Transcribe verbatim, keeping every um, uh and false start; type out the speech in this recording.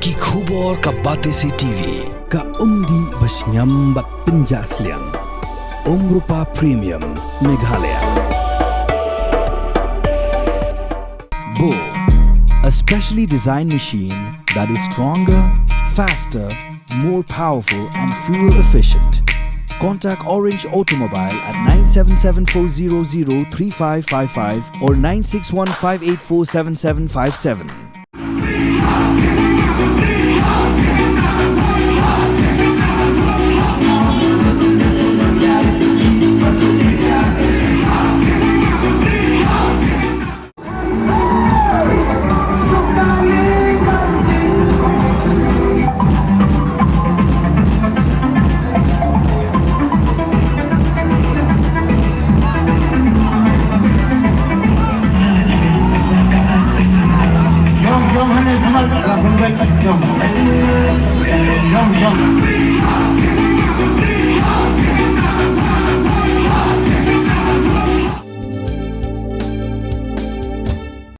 Ki khubor ka Batesi T V. Ka umdih ba shngiam bad pynjah sliang. Umrupa Premium, Meghalaya. Bo, a specially designed machine that is stronger, faster, more powerful and fuel efficient. Contact Orange Automobile at nine seven seven four zero zero three five five five or nine six one five eight four seven seven five seven.